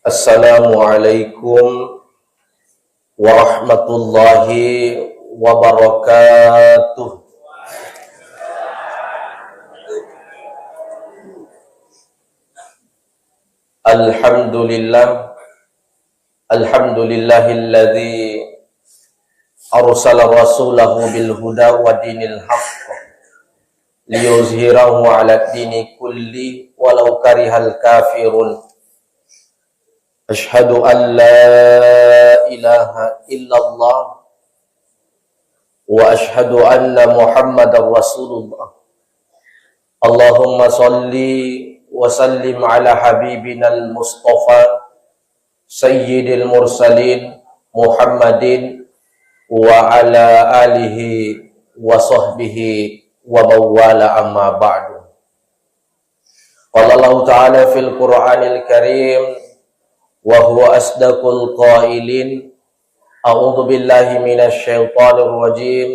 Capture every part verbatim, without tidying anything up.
Assalamualaikum warahmatullahi wabarakatuh. Alhamdulillah. Alhamdulillahilladzi arsala rasulahu bil huda wa dinil haqq liyuzhirahu ala dini kulli walau karihal kafirun. Asyhadu an la ilaha illallah wa asyhadu anna Muhammadar Rasulullah. Allahumma salli wa sallim ala habibinal Mustafa sayyidil mursalin Muhammadin wa ala alihi wa sahbihi wa mawwala, amma ba'du. Qala Allahu ta'ala fil Qur'anil Karim wa huwa asdaqul qailin. A'udzu billahi minasy syaithanir rajim.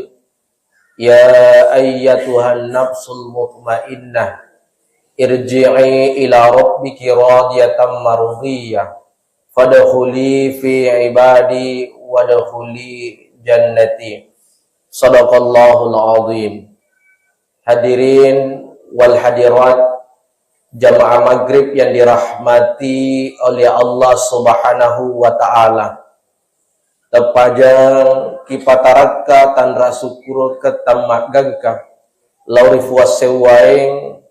Ya ayyatuhan nafsul mutmainnah, irji'i ila rabbiki radiyatan mardiyah, fadkhuli fi ibadi wadkhuli jannati. Sadaqallahul azim. Hadirin wal hadirat, jamaah maghrib yang dirahmati oleh Allah Subhanahu wa Ta'ala. Teppajang kipatarakka tanra sukkurukeng tammaggangka lao ri Fuang sewwaeng,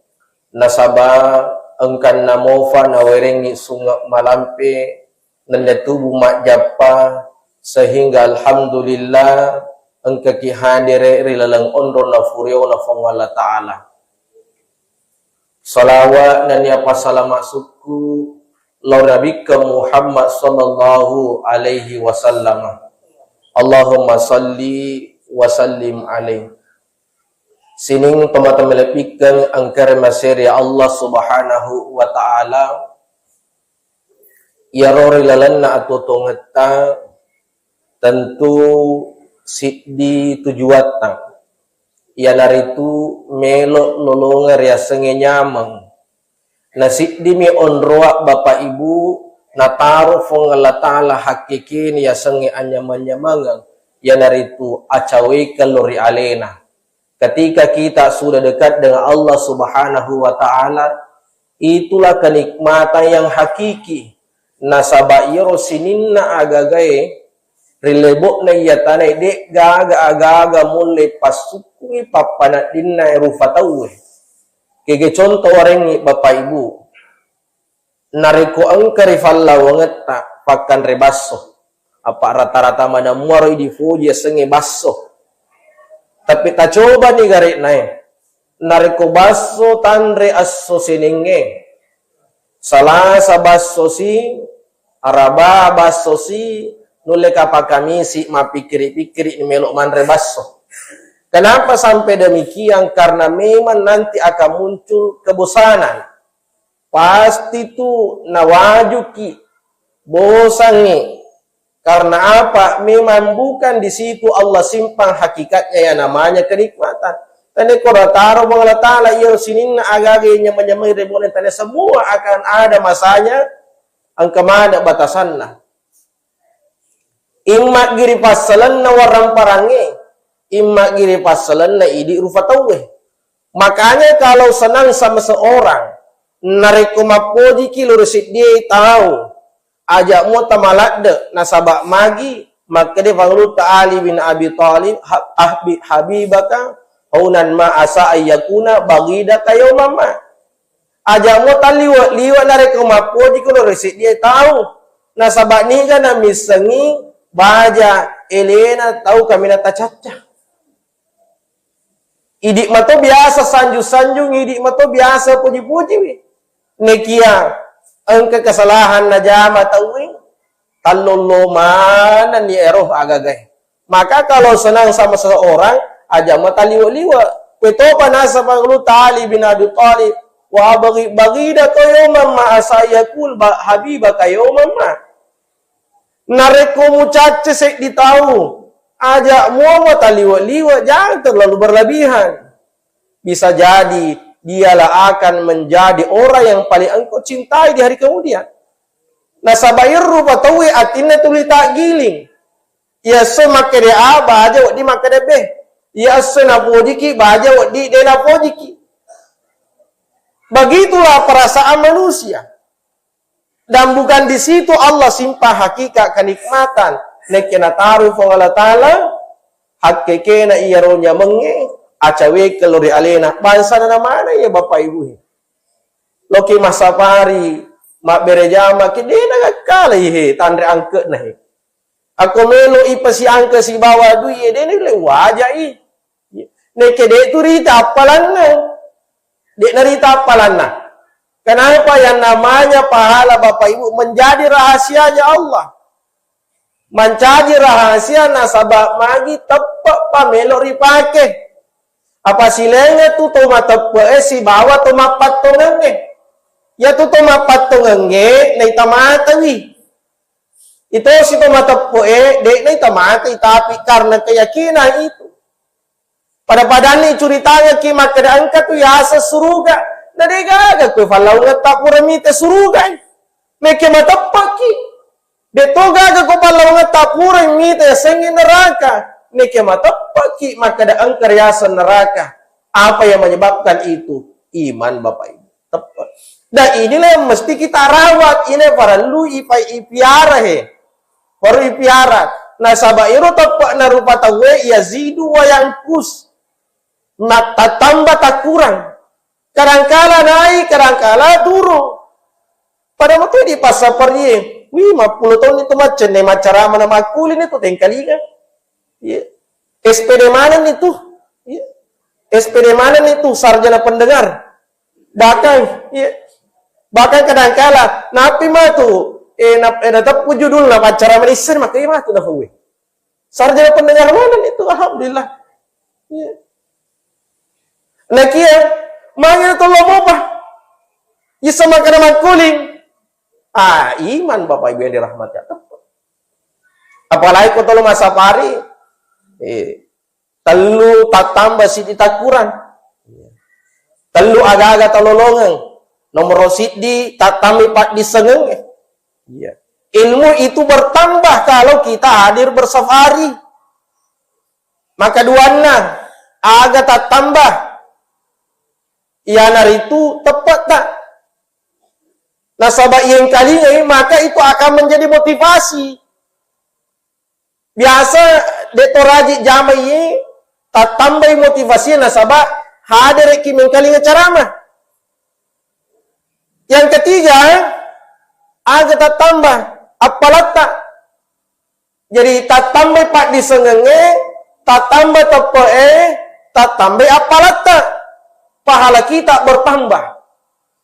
nasaba engkanna mofa nawerengngi sunge malampe, nennia tubu majjappa, sehingga alhamdulillah engkaki hadere ri laleng onrong nafuriona Fuang Allah Ta'ala. Salawa nennia passalama sukku lao ri Nabikkeng Muhammad sallallahu alaihi wasallam. Allahumma salli wa sallim alaihi. Sining tomatoa malebbikeng engkare maseri Allah Subhanahu wa Ta'ala, iyaro ri lalenna atuo-tuongetta tentu siddi tujuatta, iyanaritu melo lolongeng riasengnge nyameng. Na siddimi onroa Bapak Ibu nataro Fuang Allah Ta'ala hakkekeni yasengnge anyameng-nyamengeng, iyanaritu acawekeng lao ri alena. Ketika kita sudah dekat dengan Allah Subhanahu wa Ta'ala, itulah kenikmatan yang hakiki. Nasaba iyaro sininna agagae ri lebo'na iya tanae, de'gaga agaga mulle passukkungi pappanaddinna rufa tauwe. Kege contoh warengngi Bapak Ibu, narekko engka ri fallawangetta pakkanre basso, apa rata-rata maneng muaro idi foji yasengnge basso. Tapi tacobani gare'nae, narekko basso tanre esso Seningnge, Salasa bassosi, Araba bassosi, nulle kapang Kamisi mappikkiri-pikkiri melo manre basso. Kenapa sampai demikian? Karena memang nanti akan muncul kebosanan. Pasti tu nawajuki, bosangi. Karena apa? Memang bukan di situ Allah simpan hakikatnya yang namanya kenikmatan. Tadi ko dataro Puang Allah Ta'ala, iya sininna agaga nyameng-nyameng ri bola tadi, semua akan ada masanya, engka maneng batasanna. Imma giri passalenna waramparangnge, imma giri passalenna idi rufa tauwe. Makanya kalau senang sama seorang, narekko mappojiki lao ri seddie tau, aja mua tamaladde, nasaba magi makkeda Pangulutta Ali bin Abi Thalib, ha-, ahbi-, habibaka haunan ma asa ayyakuna bagidaka yauman ma. Aja mua talliwe-liwe narekko mappojiko lao ri seddie tau, nasaba niga namissengi baja elena tau kaminang tacacca. Idi mato biasa sanjung-sanjung, idi mato biasa puji-pujiwi. Nekia engka kesalahan najama tauwe, tallollo manenni ero agagae. Maka kalau senang sama seseorang, aja mataliwe-liwe. Kuetopa nasaba Pangulutta Ali bin Abi Thalib, wa abghi-, baghidaka yauman ma asa ayyakuna ba-, habibaka yauman ma. Narekko mucacce seddi tau, aja mua mataliwe-liwe, jangan terlalu berlebihan. Bisa jadi dialah akan menjadi orang yang paling engkau cintai di hari kemudian. Nasaba iyaro rupa tauwe atinna tuli taggiling. Iya esso makkeda A, baja wedding makkeda B. Iya esso napojiki, baja wedding de napojiki. Begitulah perasaan manusia. Dan bukan di situ Allah simpan hakikat kenikmatan. Nekke nataro Puang Allah Ta'ala, hakkekena iyaro nyamengnge, acawekeng lao ri alena. Bangsana namana iya Bapak Ibu. Loki massapari, mabbere jama, ki de nagakkalai he, tanre angke'na he. Akko melo ipasiangke sibawa dui e, de nulle wajai. Nekke de tu rita appalanna. De narita appalanna. Kenapa yang namanya pahala Bapak Ibu menjadi rahasianya Allah? Mancaji rahasia nasaba magi teppe pa melo ripake. Apa silaingnge tu to mateppe e sibawa to mappattongengnge. Iya tu to mappattongengnge naita matewi. Itosi to mateppe e, de naita matei, tapi karena keyakinan itu. Pada-padanni curitangekki makkeda engka tu yaseng suruga. Na de gaga koe pallaungetta pura mite suruga. Nekke mateppeki. De to gaga ko pallaungetta pura mite yasengnge neraka. Nekke mateppeki makkeda engka riaseng neraka. Apa yang menyebabkan itu? Iman, Bapak Ibu. Teppe. Dan inilah yang mesti kita rawat, ini parellu ipa-, ipiara he. Parellu ipiara. Nasaba iro teppe'na rupa tauwe yazidu wa yanqus. Mat-, tattamba takurang. Kadangkala naik, kadangkala turun. Pada metu di passaparie. Wih, mappulo taunni tu maccenne maccarama na makkulini tu tengkalinga. Iya. S P D manenni tu. Iya. S P D manenni tu sarjana pendengar. Bahkan, iya. Bahkan kadangkala, napi matu, eh, nap-, eh, nateppu judulna, maccara manisseng, maka iya matu nahuwe. Sarjana pendengar manenni tu, alhamdulillah. Iya. Nakia, magi na tollo mopa. Isa makkeda makkuling. Ah, iman Bapak Ibu yang dirahmati Allah. Apalagi ko tollo massapari, eh, tellu tattamba siddi takurang. Tellu aga-aga talolongeng. Nomoro siddi tattambai paddissengengnge. Iya. Ilmu itu bertambah kalau kita hadir bersafari. Maka duanna, aga tattamba? Iyanaritu teppe'ta. Nasaba iyengkalingai, maka itu akan menjadi motivasi. Biasa de to raji jama iye, tattambai motivasi nasaba hadereki mengkalinga ceramah. Yang ketiga, aga tattamba? Appalatta. Jadi, tattambai paddisengengnge, tattamba teppe'e, tattambai appalatta. Pahala kita bertambah.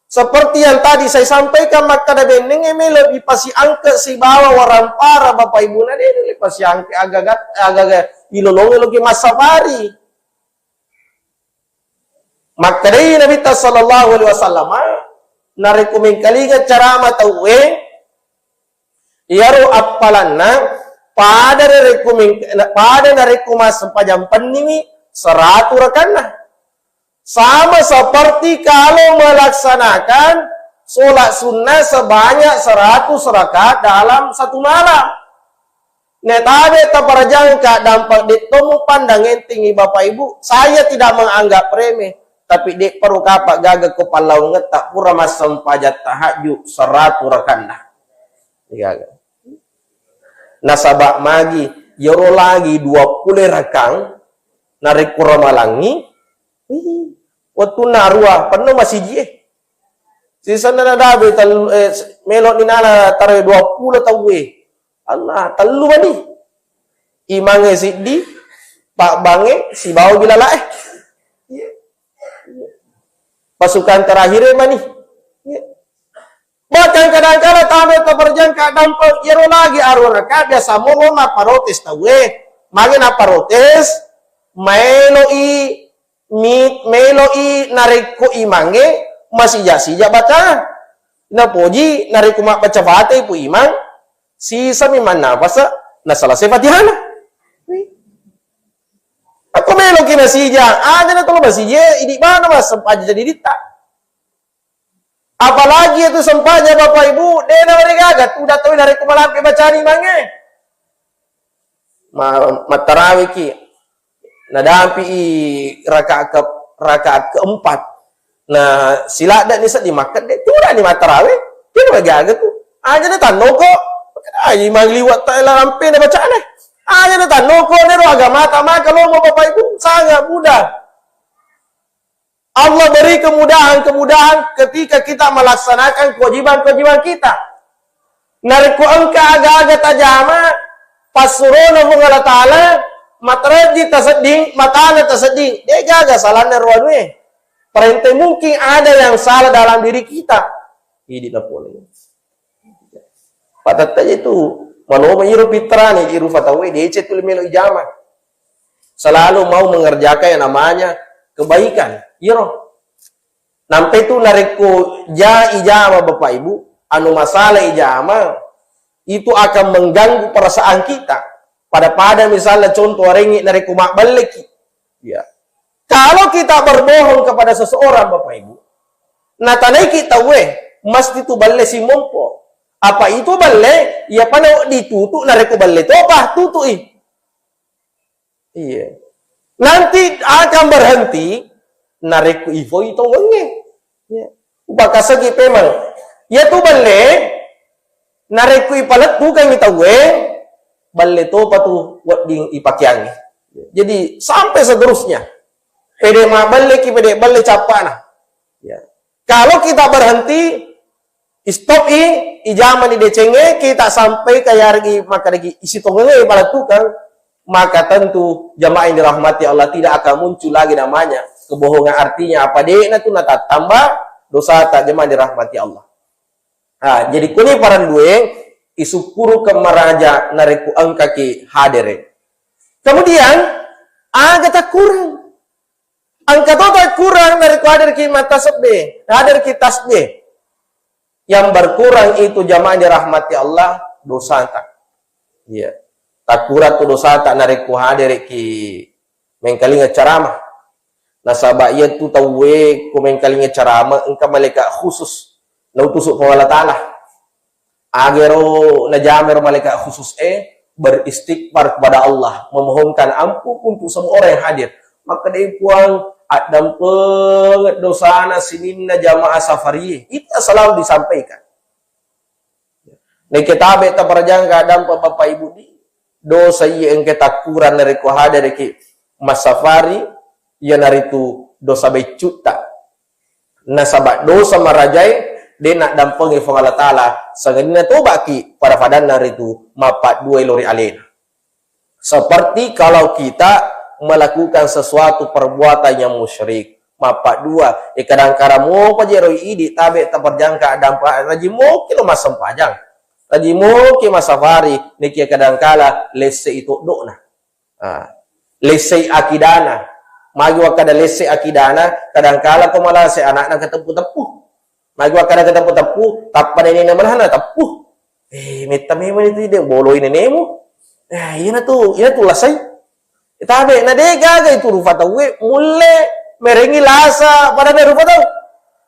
Seperti yang tadi saya sampaikan, makkeda bennengnge melo ipasiangke sibawa warampara Bapak Ibu na de nulle pasiangke agaga, agaga ilolongnge loki massafari. Makkedai Nabitta sallallahu alaihi wasallam, narekko mengkalinga carama tauwe, iyaro appalanna pada narekko meng-, pada narekko massempajang penniwi seratu rakanna. Sama seperti kalau melaksanakan sholat sunnah sebanyak seratus rakaat dalam satu malam. Netabe taparajang kadampa de to mupandang entengi Bapak Ibu, saya tidak menganggap remeh, tapi de perlu kapa gaga ko pallaungetta pura massempajang tahajud seratu rakanna. Gaga. Nasaba magi, yero lagi dua puluh rakang, narekko ramalangi, wih, wettunna arua, penno masiji e. Sisenna nadabe tel-, eh, s-, melo ni nala tare dua puluh tauwe. Allah, tellu mani. Imangnge siddi, pabbangnge sibawa bilalae. Iya. Pasukan terakhir mani. Iya. Bahkan kadang-kadang tame taperjang kadang pe-, iyaro lagi arung raka biasa mo mapparotes tauwe. Magi napparotes, maeloi mi-, maeloi narekko imangnge masija-sija baca. Napoji narekko mabbaca Fatihah pu imang, sisami mannapasa, nasalase Fatihana. Akko meloki nasija, aja na tolo masija, idi bana massempajang jadi ditta. Apalagi itu sempajang, Bapak Ibu, de' na marigaga tu datoi narekko malampe bacani mange. Ma-, mattaraweki, nadampi'i rakaat ke-, rakaat keempat. Na siladde'ni sedding makkedde, tuda'ni mattarawe, de' na marigaga tu. Aja na tannoko, aja mangliwa ta lampe na bacana. Aja na tannoko, nero agamata maka lomo, Bapak Ibu, sangat mudah. Allah beri kemudahan-kemudahan ketika kita melaksanakan kewajiban-kewajiban kita. Narekko engka aga-aga tajama, passurona Puang Allah Ta'ala, matarajji tasedding, matana tasedding, de' gaga salanna ro anue. Parente mungkin ada yang salah dalam diri kita. Idi na pole. Patettaje tu, maloma iro pitrane, iro fatawe, deceng tu melo ijama. Selalu mau mengerjakan yang namanya kebaikan. Iro. Nampe tu narekko ja ijama, Bapak Ibu, anu masalah ijama, itu akan mengganggu perasaan kita. Pada-pada misalnya contoh arengi narekko mabballeki. Ya. Kalau kita berbohong kepada seseorang, Bapak Ibu, natanaiki tauwe, mesti tu balle simompo. Apa itu balle, iya pada ditutu, narekko balle topa, tutui. Iya. Nanti akan berhenti, narekko ifoi tongengnge. Iya. Upakasegi pemang. Iya tu balle, narekko ipalettukangngi tauwe, balle topa tu wedding ipakeangngi. Jadi, sampai seterusnya. Pede mabballeki, pede balle cappana. Ya. Kalau kita berhenti, stop i, ijamani decengnge, kita sampai kayarigi makkedaki isi tongengnge ipalettukang, maka tentu jamaah yang dirahmati Allah tidak akan muncul lagi namanya kebohongan. Artinya apa? De'na tu natattamba dosata, jamaah yang dirahmati Allah. Ha, jadi kuni parandueng, isukkurukeng maraja narekko engkaki hadere. Kemudian, aga takkurang? Engka to takkurang narekko haderki mattasebbe, haderki tasbih. Yang berkurang itu jamaah dirahmati Allah, dosata. Iya. Takkurang tu dosata narekko hadereki mengkalinga ceramah. Nasaba iyatu tauwe ko mengkalinga ceramah engka malaika khusus nautusu Puang Allah Ta'ala. Agero najamero malaika khusus e beristighfar kepada Allah, memohonkan ampun untuk semua orang yang hadir. Makkedai Puang, addampengeng dosana sininna jamaah safarie. Itu selalu disampaikan. Nakke tabe taparajangka addampeng Bapak Ibu di dosa iya engka takkurang narekko hadereki massafari, iyanaritu dosa beccutta. Nasaba dosa marajae de naddampengi Puang Allah Ta'ala, sangadinna tobaki pada-padanna ritu mappaddua lao ri alena. Seperti kalau kita melakukan sesuatu perbuatan yang musyrik, mappaddua, e kadang-kadang mopa jero idi tabe taparjangka addampeng, rajing moki lo massempajang, rajing moki massafari, nekia kadangkala lesse i toddo'na. Ah, lessei akidana. Magi wakkada lessei akidana, kadangkala ko malase anakna keteppu-teppu. Magi wakkada keteppu-teppu, tappa nenena manana teppu. Eh, metta memang itu ide boloi nenemu. Eh, iyana tu, iyana tu lasai. Tabe na de gaga itu rupa tauwe mulle merengi lasa pada rupa tau.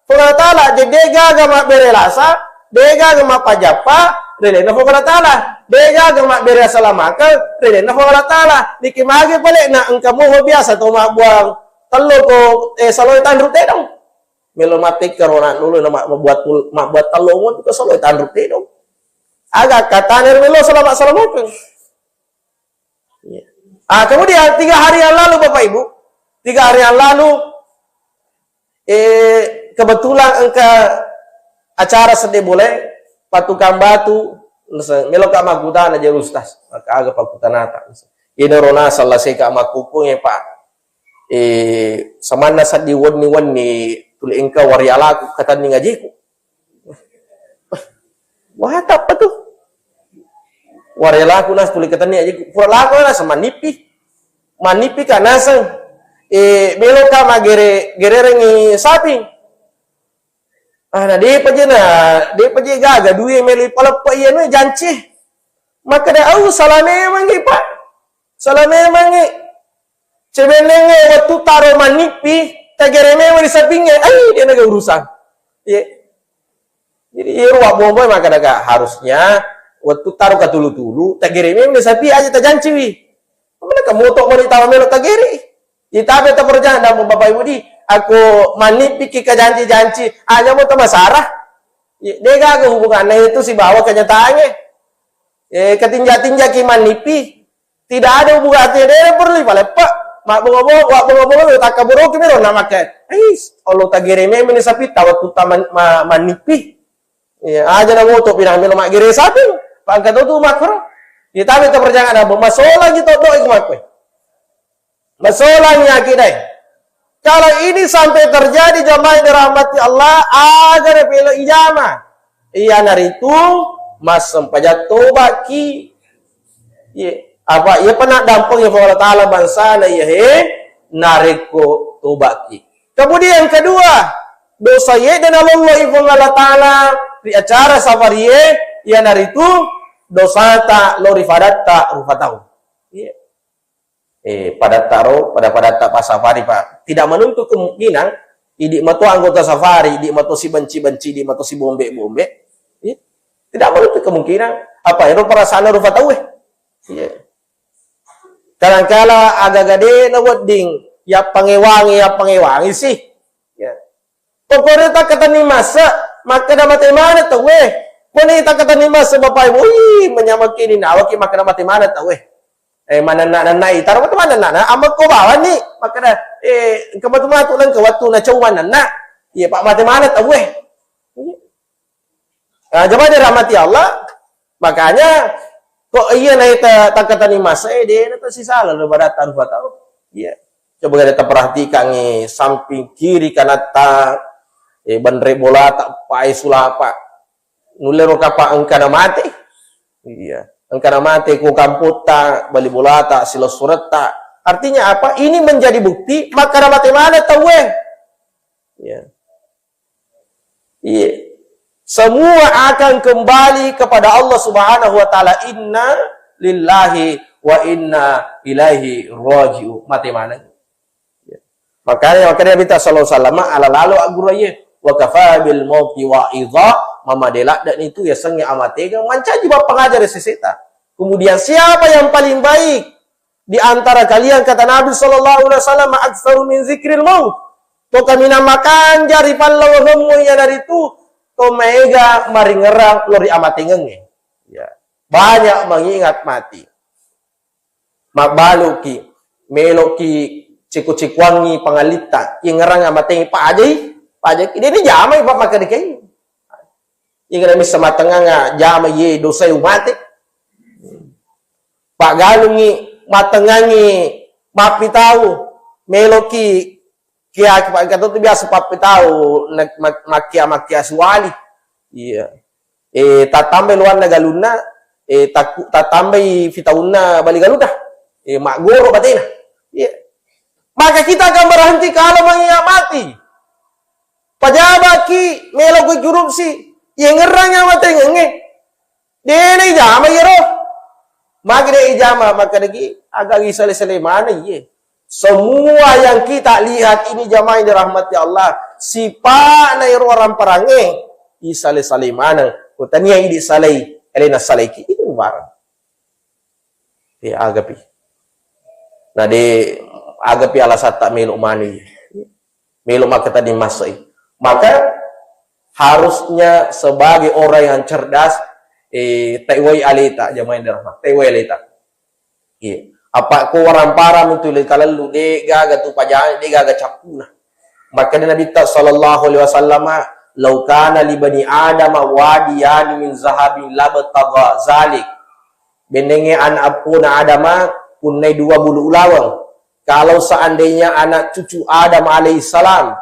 Puang Allah Ta'ala, jadi de gaga mabbere lasa, de gaga mappajappa ri alenna Puang Allah Ta'ala, de gaga mabbere asalamakeng ri alenna Puang Allah Ta'ala. Niki magi pale na engka moho biasa to mabbuang tello ko, eh, saloe tanru tedong. Melo mattekkero na dulu na ma-, mabbuat tul-, mabbuat tello mo tu saloe tanru tedong. Aga katana ri melo salama-, salamakeng. Iya. Ah, kemudian tiga hari yang lalu, Bapak Ibu, tiga hari yang lalu, eh, kebetulan engka acara sedde bole, patukang batu, melo ka makkutana je Ustaz, maka aga pakkutanata. Inaro naseng laseka makkukung e, Pak. Eh, samanna seddi wenni-wenni tuli engka warialaku katenning ajeku. Wah, tappa tu. Warelaku nas tuli katenni aje pura lako naseng manippi. Manippi ka naseng. Eh, melo ka magere-, gererengi sapi. Ah, na depa je na, depa je gaga due melo ipaleppa iya nu janci. Maka da au salah memang, Pak. Salah memang. Sebenarnya waktu taro manippi, tagere memang di sampingnya. Ai, dia naga urusan. Iya. Jadi iyaro wabbomboe makkeda, harusnya wettu taro katulu-tulu, tagere memeng sapi aja tajanciwi. Mana kamu to mani tawa melo tagere. Itabe taperjang damu Bapak Ibu di, aku manippiki kajanci-janci, aja mo tamasara. Ye, de gaga hubunganna itu sibawa kenyataannya. Eh, ketinja-tinjaki manippi. Tidak ada hubungan, tidak ada perlu paleppe. Mabbonga-bonga, mabbonga-bonga, takkaburoki mero na makke. Ais, Allah tagere memeng ni sapi tawa tu taman ma-, manippi. Iya, aja na moto pinang melo maggere sapi. Pangka tu tu makro. Itabe taperjang damu masola gitu doa iku makkue. Masolangi akidai. Kalau ini sampai terjadi, jamaah yang dirahmati Allah, aga napelo ijama. Iyanaritu massempajang tobaki. Ye, apa iya pernah dampeng ya Allah Ta'ala bangsana iya he, narekko tobaki. Kemudian yang kedua, dosa ye dan Allah Ibn Allah Ta'ala di acara safari ye, iyanaritu dosa ta lori fadatta rupa tau. Iya. Eh, padatta ro, pada-padatta pasafari, Pak. Tidak menutup kemungkinan, idi mato anggota safari, idi mato si benci-benci, idi mato si bombe-bombe. Iya. Tidak menutup kemungkinan. Apa ero perasaan rupa tau eh. Iya. Kadangkala aga-aga de na wedding, ya pangewangi, ya pangewangi sih. Ya. Pokokna takkatenni masse, makkeda mate maneng tauwe. Koni takkatenni masse, Bapak Ibu, ih, manyamekki ni nawaki makkeda mate maneng tauwe. Eh, manenna-nenna i, taro mate manenna, na, amekko bawang ni, makkeda, eh, engka matu-matu nengka wettu nacau manenna. Iya, Pak, mate maneng tauwe. Nah, jamaah dirahmati Allah, makanya kok iya naita takkatenni masse, eh, de na tasisala daripada tanpa tahu. Iya. Coba kita perhatikan nih, samping kiri kanatta, eh, banre bolata, pae sulapa. Nulle ro kapa engkana mate? Iya. Engkana mate ko kampotta, bali bolata, silessuretta. Artinya apa? Ini menjadi bukti, makkeda mate maneng tauwe. Iya. Iya. Semua akan kembali kepada Allah Subhanahu wa Ta'ala. Inna lillahi wa inna ilaihi raji'un. Mate maneng. Iya. Makanya, makanya Nabi sallallahu alaihi wasallam ala lalo agguraiye. Wa kafa bil mauti wa'idha, mamade ladde itu ya sengnge amatega mancaji bappangajar seseta. Kemudian siapa yang paling baik di antara kalian, kata Nabi sallallahu alaihi wasallam, aktsaru min zikril maut. To kaminang makanja ri pallawangemmu iyanaritu to maega maringerang lori amatengengnge. Ya. Banyak mengingat mati. Mabbaluki, meloki ceko-cekoangngi pangallitta. Ingerang amatengnge pajai, pajai. Deni jamai, Pak, makkedakai. Ingerang missa matenganga jama ye dosai umate. Paggalungngi, matengngangngi, mappitau, meloki kia, engka to tu biasa pappitau, na-, mak-, makkia-makkia siwali. Iya. Eh, tatambai luanna galunna, eh, takku-, tatambai fitaunna bali galunna. Eh, maggoro batena. Iya. Maka kita akan berhenti kalau mengingat mati. Pajabaki, melo ki korupsi, yengerrang nyawa tengengnge. Dena ijama iyaro. Magi de ijama, makkedaki, aga isale-sale maneng iye. Semua yang kita lihat ini, jamaah yang dirahmati Allah, sipa'na ero ramparangnge, isale-sale maneng. Ko tania idi salai, alena salaiki, itu barang. Eh, agapi. Na de agapi alasatta melo mani. Melo makketenni masse. Maka harusnya sebagai orang yang cerdas, eh, taiwai aleta, jamaah yang dirahmati, taiwai aleta. Iya. Apa ko waramparang itu le kalellu, de gaga tu pajana, de gaga cappuna. Makkeda Nabitta sallallahu alaihi wasallam, "Lau kana li bani Adam wadiyani min zahabin labtagha zalik." Bennengnge anak appona Adama punnai dua bulu ulaweng. Kalau seandainya anak cucu Adam alaihissalam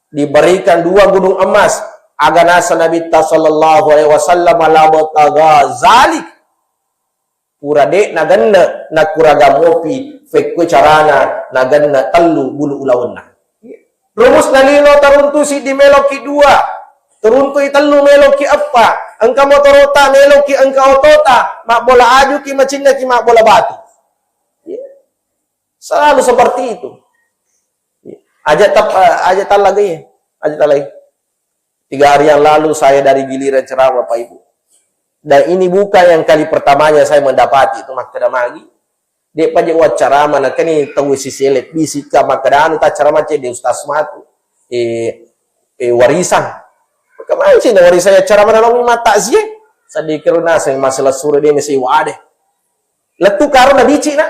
diberikan dua gunung emas, aga nasa Nabitta sallallahu alaihi wasallam, "Labtagha zalik." Pura de nagenne, nakuraga mopi, fekkue carana nagenne tellu bulu ulawenna. Rumusna lino, taruntu siddi meloki dua, turuntui tellu meloki eppa, engka motorota meloki engka otota, mabbola ajuki macinnaki mabbola batu. Selalu seperti itu. Aja tap-, aja tallagai, aja tallagai. Tiga hari yang lalu saya dari giliran ceramah, Bapak Ibu. Dan ini bukan yang kali pertamanya saya mendapati itu makkeda magi. De'pa je waccarama nakani tau sisele bisika makkeda anu taccarama cedde ustaz matu. Eh, eh, warisan. Maka manci na warisan ya ceramah nalong mata zie. Sadikir naseng masalah sura de ne sewa de. Lettu karo nabici na.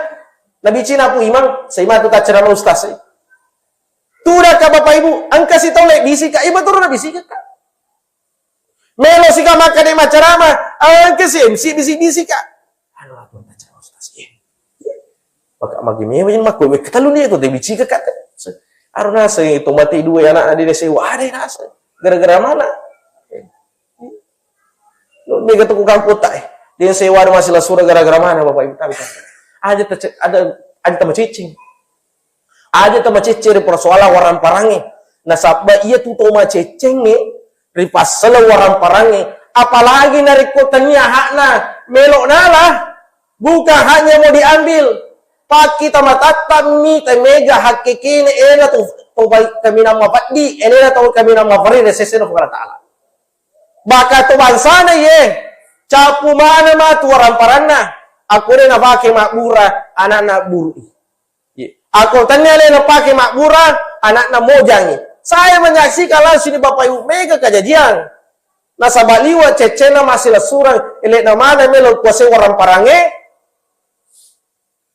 Nabici na Abu Imam, sai matu taccarama ustaz. Tudaka Bapak Ibu, engka sitau le bisika, iba turu nabisika. Melo sika makkeda maccarama, engka si M C bisi-bisi ka. Anu apa maccarama ustaz? Iya. Maka magi mewa yang makku, wek ketalu ni itu, tapi cika kata. Aro nasa itu mati dua anak di desa, wah, ada nasa. Gara-gara mana? Lo mega tu kukang kota eh. Dia sewa ada masih lasura gara-gara mana Bapak Ibu tahu kan? Aja terce-, ada, aja tambah cicing. Aja tau macecce ri persoalan waramparangnge. Nasaba iya tu tau maceccengnge ri passaleng waramparangnge, apalagi narekko tania hakna, melo nala, bukan haknya mau diambil. Pakkita matatta mi temega hakkekene ena tu, tu kaminang mapeddi, ena tu kaminang mafari ri sesena Puang Allah Taala. Baka tu bangsana ye, capu mana matu waramparanna, aku de napake mabbura anakna burui. Iya. Ako tennia alena pake mabbura, anakna mojangi. Saya menyaksikan langsung di Bapak Ibu mega kejadian. Nasaba liwa cecena masih lesurang, elekna mana melo kuasai waramparangnge,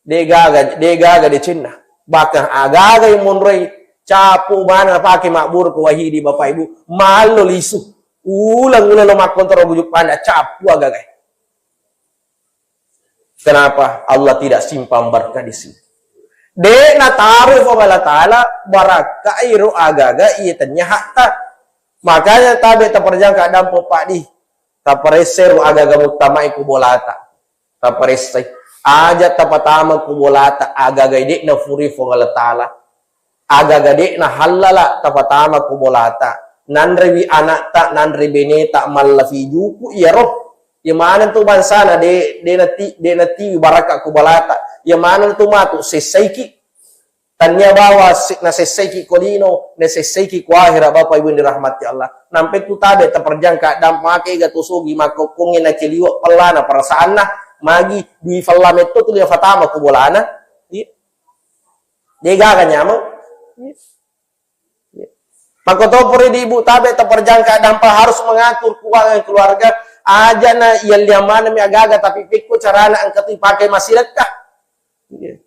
degaga, degaga decenna. Bahkan agaga yang monroi capu mana pake mabbura ku wahidi Bapak Ibu, mallo lisu. Ulang-ulang lo makkontoro bujuk panda capu agaga. Kenapa? Allah tidak simpan berkah di situ. De' nataroi Puang Allah Taala barakkai ro agaga iya tennia hakta. Makanya tabe taperjang kadang popadi. Taparessai ro agaga muttamai ku bolata. Taparessai. Aja tapatama ku bolata agaga de' nafuri Puang Allah Taala. Agaga de' nahallala tapatama ku bolata. Nanrewi anakta, nanre beneta mallafi juku iyaro. Iya maneng tu bangsana de', de' nati-, de' natiwi barakka ku bolata. Iya maneng tu matu sessaiki. Tania bawa si-, nasessaiki ko lino, nasessaiki ko ahera Bapak Ibu yang dirahmati Allah. Nampe tu tabe taperjang kadang make ga tu sogi makkokkongi nakeliwa pellana perasaanna magi dui fella metto tu dia fatama ku bolana. Iya. Degaga nyameng. Iya. Iya. Makkotopori di ibu tabe taperjangka dampa harus mengatur keuangan keluarga. Aja na iya liamana mi agaga tapi pekko carana engka tu ipake masilekka. Iya.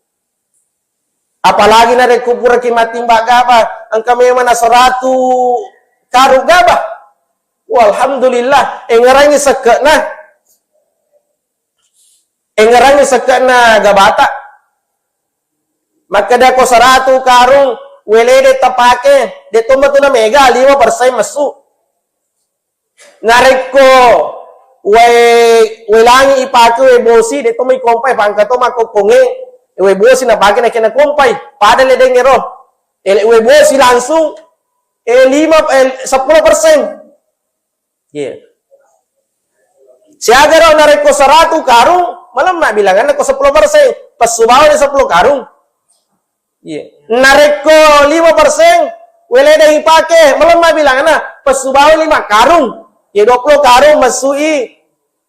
Apalagi narekko puraki mattimba gaba, engka memang na seratu karung gaba. Walhamdulillah, engerangi sekke'na. Engerangi sekke'na gabata. Makkeda ko seratu karung welede tapake, de' tomma tu na mega lima persen messu. Narekko wae, wae langi ipake wae bosi, de' tomma ikompai, pangka to makkokkonge, wae bosi napake nakke nakompai, pada ledeng ero. Ele wae bosi langsung, eh, lima, eh, seppulo persen. Iya. Siaga ro narekko seratu karung, malemma bilanganna ko seppulo persen. Pessu bawang seppulo karung. Iya. Narekko lima persen, welede ipake, malemma bilanganna, pessu bawang lima karung. Iya, dua puluh karung, messui,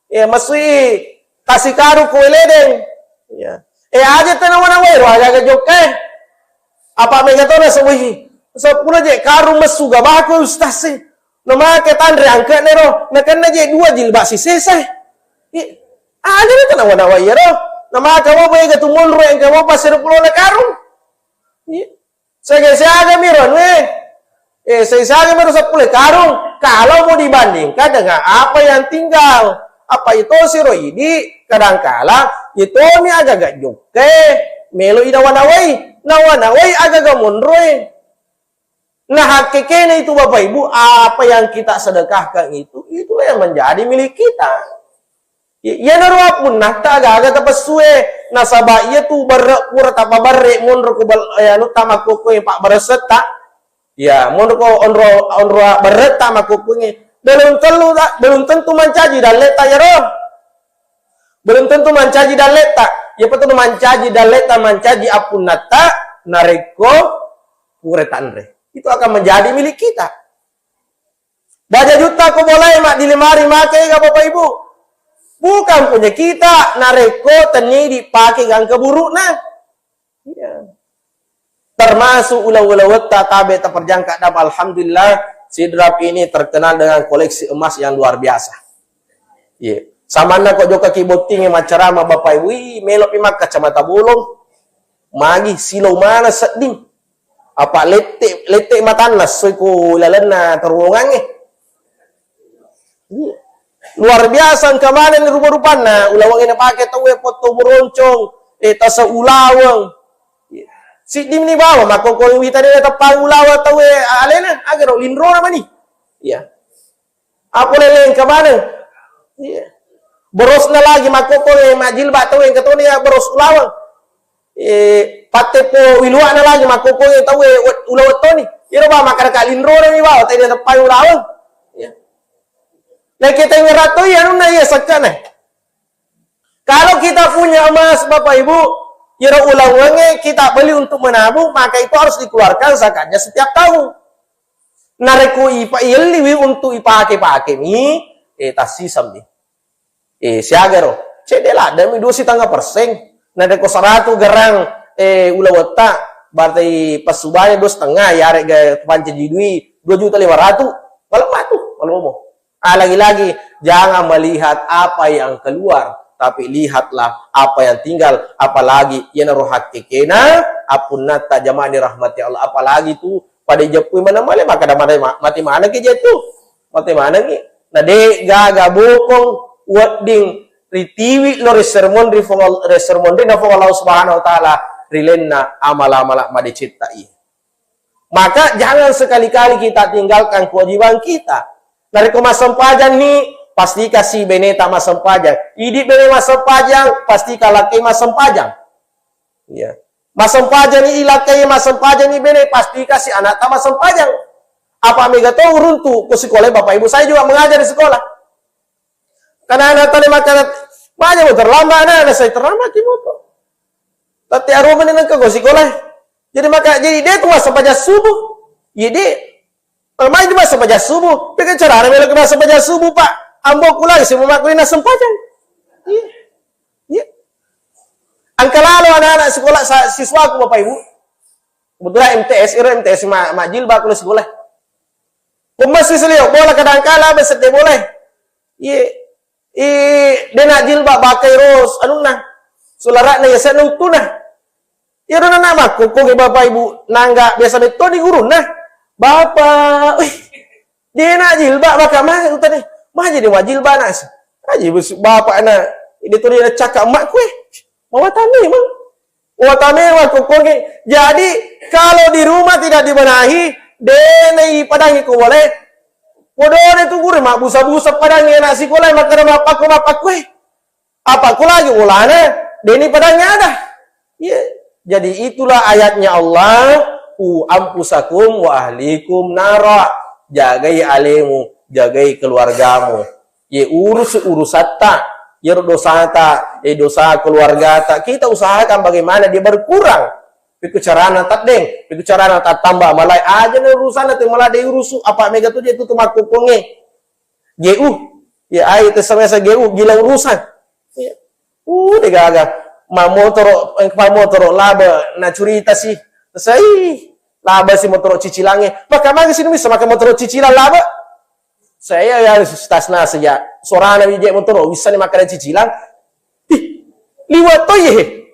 iya, messui tasi karung ko weledeng. Iya. Eh, aja tena wana wero, aja aga jokka, eh. Apa mega tona sebuhi. Seppulo je karung messu gabaku, ustaz, eh. Namake tanre angke'na ro, nakenna je dua jilbab sisesa. Ih, aja na tanawa-nawa iyaro. Namaka mo boega tu monro engka mo pasir pulo na karung. Ih, siaga-siaga mi ro, eh. Eh, siaga mi ro seppulo karung. Kalau mau dibandingkan dengan apa yang tinggal, apa itu siro idi, kadangkala itu mi aga-aga jokke, melo i nawa-nawai, nawa-nawai aga-aga monroe. Nah, hakikatnya itu, Bapak Ibu, apa yang kita sedekahkan itu, itulah yang menjadi milik kita. Ya, iyanaro appunnata aga-aga tapessue, nasaba iya tu berre pura tapaberre monro ko bal-, eh, anu ta makkokkoe pabbaresetta. Ya, monro ko onro, onro berretta makkokkoe. Belum tentu, belum tentu mancaji dalleta yaro. Belum tentu mancaji dalleta. Iya pa tu mancaji dalleta, mancaji appunnata narekko pura tanre. Itu akan menjadi milik kita. Baja jutta ko bolai mak di lemari make ga Bapak Ibu. Bukan punya kita, narekko tenni dipake gangka burukna. Iya. Termasuk ula-, ulawetta tabe taperjangka dam, alhamdulillah, Sidrap ini terkenal dengan koleksi emas yang luar biasa. Iya. Samanna ko jokka ki botting maccarama Bapak Ibu, ih, melo pi makkacamata bolong. Magi silau mana sedding. Apa lette, lette matanna soi ko lalenna terowongangnge. Iya. Luar biasa engka maneng rupa-rupanna, ulaweng napake tauwe potto boroncong, eh, tasa ulaweng. Iya. Siddimi ni bawa, makkokko wita de teppang ulaweng tauwe alena, agaro linrona mani. Iya. Apa lele engka maneng? Iya. Borosna lagi makkokko majilba tauwe engka toni ya boros ulaweng. Eh, patteppo wiluana lagi makkokko tauwe ulaweng toni. Iro ba makkada ka linrona mi bawa, tadi teppai ulaweng. Iya. Nah, kita ngeratoi anunna iya sekkana. Kalau kita punya emas, Bapak Ibu, iro ulawengnge kita beli untuk menabung, maka itu harus dikeluarkan zakatnya setiap tahun. Narekko ipa-, ielliwi untuk ipake-pake mi, eh, tassisemmi. Eh, siaga ro. Cedde ladde mi dua setengah persen. Narekko seratu gerang, eh, ulawetta, berarti passubaya dua setengah, yarega pancaji dui, dua juta lima ratus. Malemma tu, malomo. Ah, lagi-lagi, jangan melihat apa yang keluar, tapi lihatlah apa yang tinggal. Apalagi iyanaro hakkekena appunnata jamaah dirahmati Allah. Apalagi tu pada ijeppui mana male, maka ada mate, mate maneng ki je tu. Mate maneng ki. Na de gaga bokong wedding ritiwi lo ri sermon ri Puang All-, ri sermon ri na Puang Allah Subhanahu wa Ta'ala, rilenna amal-amal madecetta i. Maka jangan sekali-kali kita tinggalkan kewajiban kita. Narekko massempajang ni, pasti kasi beneta massempajang. Idi bene massempajang, pasti kalake massempajang. Iya. Massempajang ni ilakai, massempajang ni bene, pasti kasi anakta massempajang. Apa mega to uruntu ko sekolah, Bapak Ibu saya juga mengajar di sekolah. Karena anak tadi makan, banyak mau terlambat, anak, anak saya terlambat di motor. Tapi aroma ni nengka ko sekolah. Jadi maka, jadi dia tu massempajang subuh. Jadi, eh, main tu massempajang subuh. Pikir cara melo ke massempajang subuh, Pak. Ambo kulai semua makku ini sempajang. Iya. Iya. Angka lalo anak-anak sekolah sa-, siswaku, Bapak Ibu. Kebetulan M T S, iro M T S ma-, majilbab kulo sekolah. Ko massi selio bola kadang kala besedde bola. Iye, i, de najilbab bakai ros anunna. Sulara'na yasa'na uttuna. Iyaro nana makkukkungngi Bapak Ibu, nangga biasa mettoni gurunna. Bapak, wih, de najilbab, maka magi utane. Maji de wajilbab nasi. Aji besu bapakna, de to de nacakka emakku, eh. Mawatang memang. Mawatang memang kukkungngi. Jadi, kalau di rumah tidak dibenahi, de naipadangi ko boleh. Podone tu guru mabbusa-busa padangi anak sikola, makkeda mappakku, mappakku, eh. Apa ku lagi bolana, deni padangi ada. Iya. Jadi itulah ayatnya Allah, "Ku anfusakum wa ahlikum nara." Jagai alemu, jagai keluargamu. Ye urus urusatta, yero dosata, eh, dosa keluargata. Kita usahakan bagaimana dia berkurang. Piku carana taddeng, piku carana tattamba malai. Aja na urusanna te malai de urusu, apa mega tu dia tu tu makkukkungnge. G U. Ya, ai, te samesa G U, gila urusan. Ya. Uh, de gaga. Ma motoro, eh, pa motoro laba na curita si. Sai, laba si motoro cicilangnge. Maka magi si bisa maka motoro cicilang laba. Saya ya stasna saja. Sorana bije motoro bisa ni makan cicilang. Ih, liwa to ye.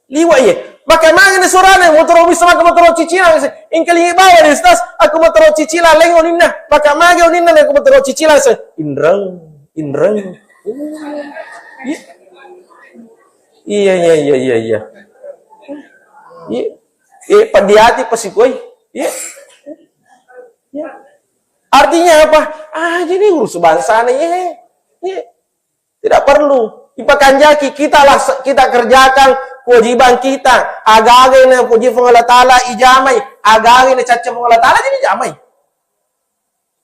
Liwa ye. Maka magi na sorana motoro bisa maka motoro cicilang. Engkalingi bawa de stas, aku motoro cicilang leng oninna. Maka magi oninna aku motoro cicilang se. Inreng, inreng. Iya. Iya, iya, iya, iya, iya. Iya. Eh, padiati pasikoi. Iya. Iya. Artinya apa? Ah, jadi urus bangsa nih, ya. Iya. Tidak perlu. Ipakanjaki, kita lah, kita kerjakan kewajiban kita. Agaga ini puji Puang Allah Ta'ala, ijamai. Agaga ini caca Puang Allah Ta'ala, jadi jamai.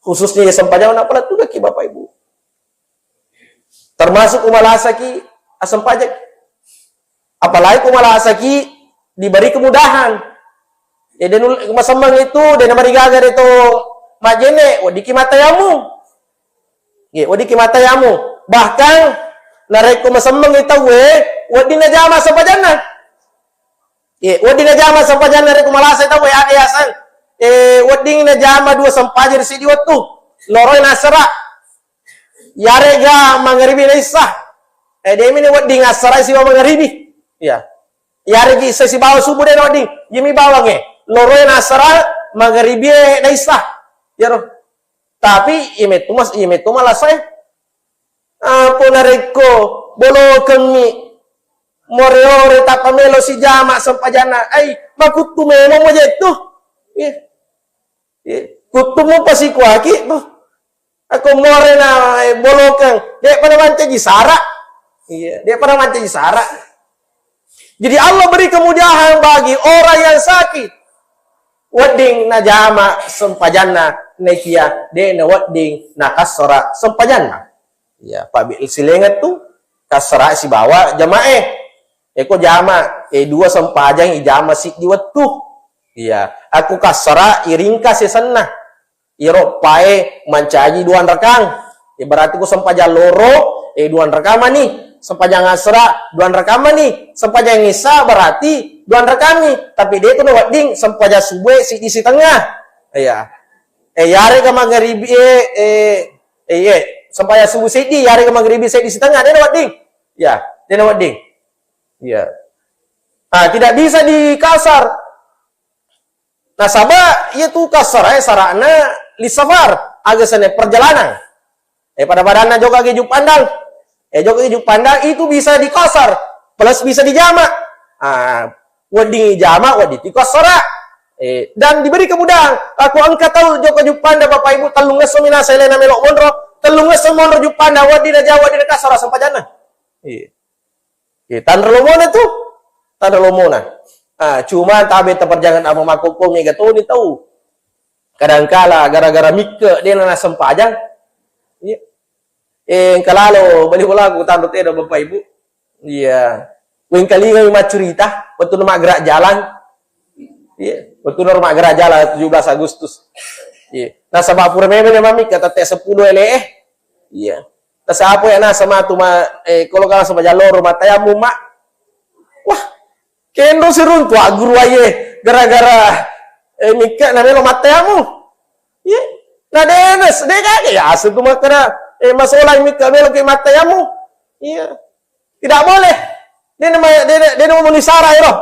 Khususnya ya sempajang, nak pula tuh Bapak Ibu. Termasuk umalasaki asempajang. Apalagi umalasaki diberi kemudahan. Ya, dan masemmeng itu, dan marigaga itu majjenne, weddikki mattayammu. Ye, weddikki mattayammu. Bahkan narekko masemmengngi tauwe, wedding najama sempajanna. Ye, wedding najama sempajanna rekko malasai tauwe, aga yaseng, eh, wedding najama dua sempajang ri siddi wettu. Loroi nassara. Yarega mangaribi na issa. Eh, demi ni wedding assarai sibawa mangaribi. Ya. Yaregi issa sibawa subuh de na wedding. Yemi bawangnge. Loroi nassara, mangaribi e na issa. Yaro. Tapi iye mettu mas, iye mettu malasai. Apa narekko bolokengngi more-ore tappa melo sijama sempajanna. Ai, makuttu memang mo jettu. Iya. Iya. Kuttu mupa sikuaki tu. Ako more na, eh, bolokeng. De'pa na mancaji sara. Iya, de'pa na mancaji sara. Jadi Allah beri kemudahan bagi orang yang sakit. Wedding najama sempajanna, nekia de na wedding nakassara sempajanna. Ya, Pak Bi-, silenget tu kassara sibawa jamae. Eko jama, eh, dua sempajang ijama siddi wettu. Iya, aku kassara iringka sesenna. Iyaro pae mancaji duanrekang. Eh, berarti ku sempajang loro, eh, duanrekang mani. Sempajang asra, duanrekang mani. Sempajang isya berarti duanrekang mi. Tapi de tu na wedding sempajang subuh siddi sitengnga. Iya. Eh, yarega mangaribi, eh, eh, eh, iya. Sempajang subuh siddi, yarega mangaribi siddi sitengnga. De na wedding. Ya, de na wedding. Iya. Ah, tidak bisa dikasar. Nasaba iyatu kassarae sara'na lissafar, aga sene perjalanan. Eh, pada-padanna jokka ke Juppandang. Eh, jokka ke Juppandang itu bisa dikasar, plus bisa dijama. Ah, wedding jama, wedding tu kassara. Eh, dan diberi kemudahan. Aku engka tau jokka Juppandang, Bapak Ibu, tellung esso minasa elena melo monro, tellung esso monro Juppandang, wedding najama, wedding nakassara sempajanna. Iya. Oke, tanra lomona tu. Tanra lomona. Ah, cuma tabe taperjangan apa makkokko mega toni tau. Kadangkala gara-gara mikke de na nasempajang. Iya. Eh, engka lalo bali bolaku tanra tedong Bapak Ibu. Iya. Wengkalinga maccurita, wettu na maggerak jalan. Iya, wettu na maggerak jalan tujuh belas Agustus. Iya. Nasaba pura memang de mammikke tette seppulo ele eh. Iya. Tasapo ya nasa matu ma, eh, kalau kala sama jaloro matayammu ma. Wah, kendo siruntu guru aye gara-gara, eh, mikke na melo matayammu. Iya. Na denes, de kage ya asu tu makkeda, eh, masola mikke melo ke matayammu. Iya. Tidak boleh. De na ma-, de na, de na memenuhi syarat ero.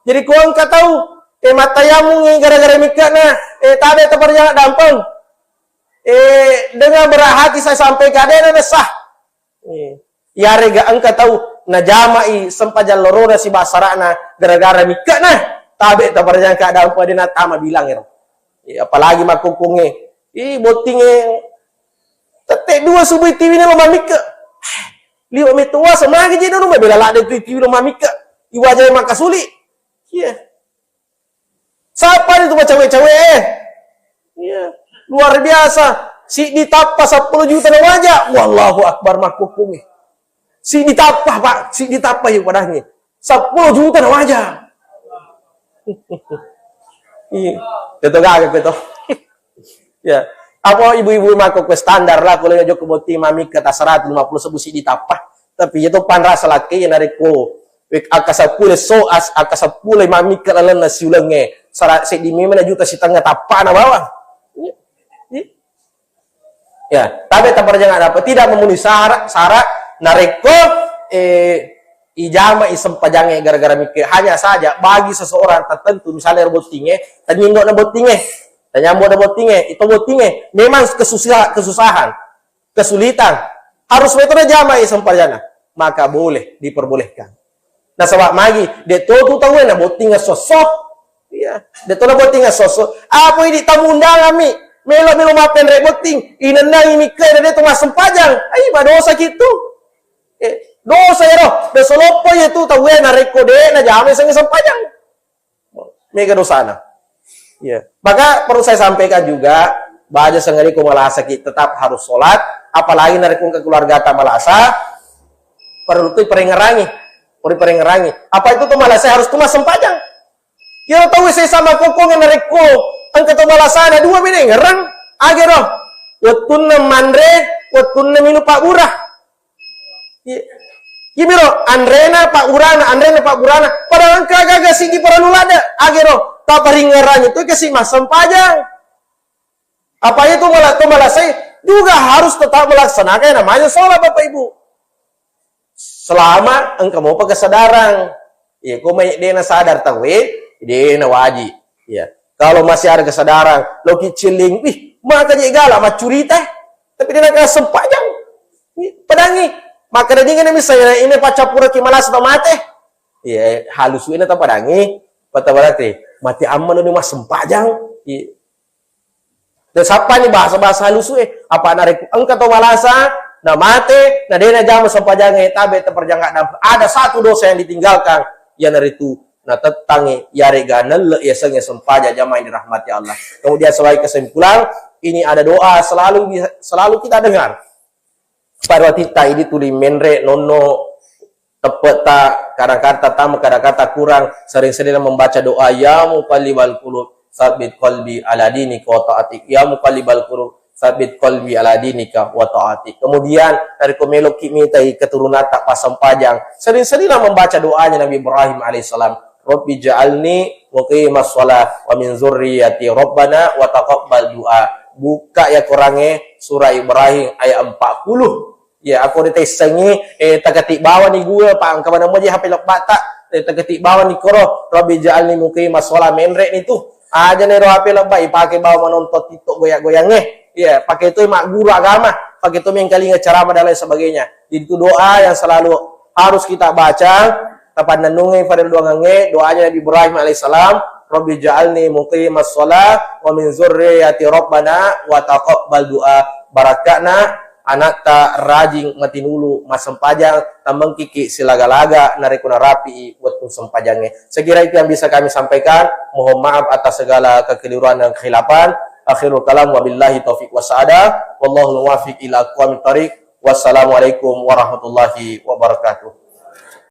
Jadi ko engka tau, eh, matayammu gara-gara mikke na, eh, tabe taperjang dampeng. Eh, dengan berat hati saya sampaikan, de na sah. Eh, yarega engka tau najamai sempajang lorona sibawa sara'na gara-gara mikkena, tabe taperjang keadaan pada natama bilang ero. Eh, apalagi makkukkungnge, ih, bottingnge tette dua subuh tiwini lo mammikke. Liwa metto wasa magi je dulu mabela ladde tu tiwi lo mammikke. Iwaja makkasuli. Iya. Sapa itu macawe-cawe eh? Iya. Luar biasa. Siddi tappa seppulo juta na waja. Wallahu Akbar makkukkungnge. Siddi tappa, Pak. Siddi tappa yuk padahnya. Seppulo juta na waja. Iya. Betul gak, betul. Ya. Apa ibu-ibu makkukku standar lah, kalau jokka botting mammikke ta seratus lima puluh sebbu siddi tappa. Tapi itu panrasa laki ya narekko wek akka seppulo so as, akka seppulo mammikke lalenna siulengnge. Sara-, seddi memang juta sitengnga tappana bawang. Iya. Iya. Ya, tabe taperjang apa? Tidak memenuhi syarat, syarat narekko, eh, ijama isempajangnge gara-gara mikke. Hanya saja bagi seseorang tertentu, misalnya bottingnge, tanyindok na bottingnge, tanyambo na bottingnge, itu bottingnge memang kesusah-, kesusahan, kesulitan, harus metode jama isempajanna, maka boleh, diperbolehkan. Nasaba magi, de to tu tauwe na botting esso-esso. Iya, de to na botting esso-esso. Apa idi tamu undangan mi? Melo-melo mappenre botting, inennangi mikke na de to massempajang. Ai, madosa kitu. Eh, dosa ero, dosa loppo ye tu tauwe narekko de na jama seng sempajang. Mega dosana. Iya. Maka perlu saya sampaikan juga, baja sengeri ko malasaki tetap harus sholat, apalagi narekko engka keluargata malasa, perlu tu perengerangi, perlu perengerangi. Apa itu tu malasa harus tu massempajang. Kira tahu saya sama kokong narekko engka tu malasana dua bene ngerang. Agero, wettunna manre, wettunna minung pabbura. Iya. Iyamiro anrena pabburana, anrena pabburana. Padahal engka gaga sigi parellu ladde. Agero, taparingerang itu kasi massempajang. Apa itu mala-, to malasai juga harus tetap melaksanakan yang namanya sholat, Bapak Ibu. Selama engka mopa kesadaran. Iya, ko mai dena sadar tauwe, dena wajib. Iya. Kalau masih ada kesadaran, loki cilling, wih, maka je galak maccurita. Tapi dena ka sempajang. Ih, padangi. Maka dagingnya misalnya ini pacappuraki malasa to mate. Iya, halusu ini to padangi. Pata berarti mati amma lo ni massempajang. Iya. Dan sappa ni bahasa-bahasa halusu e. Apa narekko engka to malasa, na mate, na dena jama sempajangnge, tabe terperjangga dan ada satu dosa yang ditinggalkan, iyanaritu natettangi yarega nelle yasengnge sempajang jamaah yang dirahmati Allah. Kemudian sebagai kesimpulan, ini ada doa selalu bisa, selalu kita dengar. Parwatitta idi tuli menre nonno teppeta kadang-kadang tama, kadang-kadang kurang, sering-seringlah membaca doa, "Ya muqallibal qulub, tsabbit qalbi ala dinika wa ta'atik. Ya muqallibal qulub, tsabbit qalbi ala dinika wa ta'atik." Kemudian, narekko meloki mitai keturunatta passempajang, sering-seringlah membaca doanya Nabi Ibrahim alaihissalam, "Rabbi ja'alni muqimas shalah wa min dzurriyyati rabbana wa taqabbal du'a." Bukka ya Korangnge, surah Ibrahim ayat empat puluh. Ya, ako de taissengngi, eh, takati bawani gua, pa engka maneng moje H P lebbata, eh, takati bawani koro, "Rabbi ja'alni muqimas shalah," menre ni tu. Aja nero H P lebba, ipake bawa menonton TikTok goyang-goyangnge. Ya, pake tu magguru agama, pake tu mengkalinga ceramah dan lain sebagainya. Jadi itu doa yang selalu harus kita baca, tapannennungi farelluangengnge, doanya Nabi Ibrahim alaihissalam, "Rabbi ja'alni muqimas shalah wa min dzurriyyati rabbana wa taqabbal du'a." Barakka'na anatta rajing matinulu massempajang, tamengkiki silaga-laga narekko narapi'i wettu sempajangnge. Saya kira itu yang bisa kami sampaikan. Mohon maaf atas segala kekeliruan dan kekhilafan. Akhirul kalam, wabillahi taufiq wassaada. Wallahul muwaffiq ila aqwamit thariq. Wassalamualaikum warahmatullahi wabarakatuh.